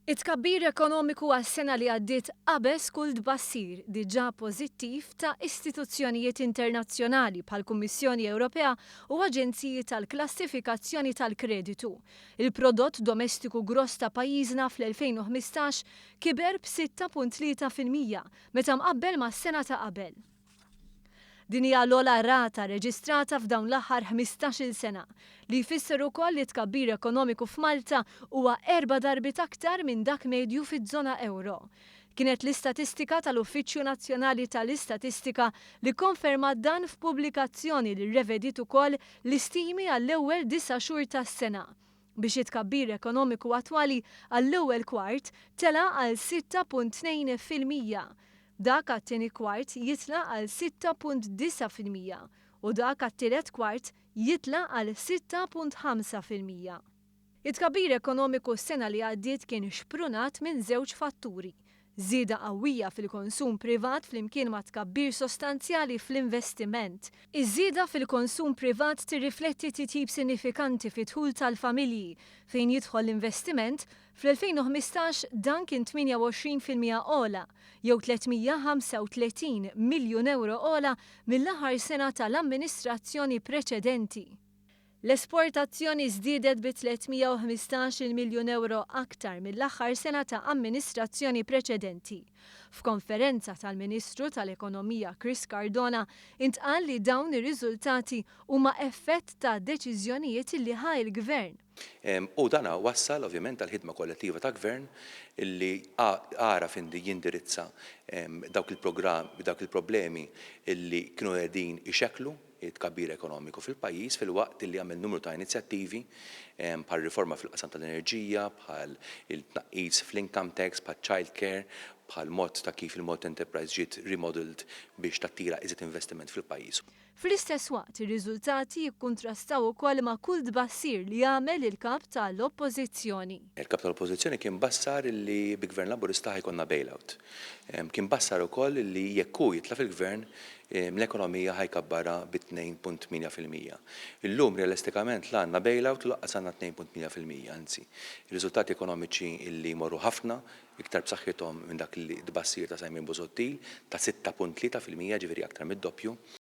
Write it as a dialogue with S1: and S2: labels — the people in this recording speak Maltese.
S1: It-tkabbir ekonomiku għas-sena li għaddiet qabeż kull tbassir diġà pożittiv ta' istituzzjonijiet internazzjonali bħall-Kummissjoni Ewropea u aġenziji tal-klassifikazzjoni tal-kreditu. Il-prodott domestiku gross ta' pajjiżna fl-2015 kiber b'6.3% meta mqabbel mas-sena ta' qabel. Din hija l-ogħla rata reġistrata f'dawn l-aħħar 15-il sena, li jfisser ukoll li t-tkabbir ekonomiku f'Malta huwa erba' darbiet aktar minn dak medju fiż-żona ewro. Kienet l-istatistika tal-Uffiċċju Nazzjonali tal-Istatistika li kkonfermat dan f'pubblikazzjoni li rrevediet ukoll l-istimi għall-ewwel disa' xhur tas-sena biex it-tkabbir ekonomiku attwali għall-ewwel kwart tela' għal 6.2%. Dak għat-tieni kwart jitla' għal 6.9% u dak għat-tielet kwart jitla' għal 6.5%. It-tkabbir ekonomiku s-sena li għaddiet kien xprunat minn żewġ fatturi, żieda qawwija fil-konsum privat flimkien ma' tkabbir sostanzjali fl-investiment. Iż-żieda fil-konsum privat tirrifletti titjib sinifikanti fid-dħul tal-familji. Fejn jidħol l-investiment, fl-2015 dan kien 28% ogħla, jew 335 miljun ewro ogħla mill-aħħar sena tal-amministrazzjoni preċedenti. L-esportazzjoni żdiedet bi 315-il miljun ewro aktar mill-aħħar sena ta' amministrazzjoni preċedenti. F'konferenza tal-Ministru tal-Ekonomija Chris Cardona intqal li dawn ir-riżultati huma effett ta' deċiżjonijiet li ħa l-Gvern.
S2: U dana wassal ovvjament għal ħidma kollettiva ta' Gvern illi għaraf jindirizza dawk il-programm, dawk il-problemi illi kienu qegħdin ixekklu it-tkabbir ekonomiku fil-pajjiż, filwaqt li għamel numru ta' inizjattivi bħal riforma fil-qasam tal-enerġija, bħal il-tnaqqis fl-income tax, bħal child care, bħal mod ta' kif il-Malta Enterprise ġiet remodeled biex tattira iżjed investiment fil-pajjiż.
S1: Fl-istess waqt, ir-riżultati jikkuntrastaw ukoll ma' kull tbassir li għamel il-kap tal-Oppożizzjoni.
S2: Il-kap tal-Oppożizzjoni kien bassar li bi Gvern Laburista ħa jkollna bailout. Kien bassar ukoll li jekk hu jitla' fil-Gvern, l-ekonomija ħa jkabbarha bi 2.8%. Illum realistikament la għandna bailout u lanqas għandna 2.8%, anzi, ir-riżultati ekonomiċi illi jmorru ħafna iktar b'saħħithom minn dak li tbassir ta' Simon Busuttil ta' 6.3%, ġifieri aktar mid-doppju.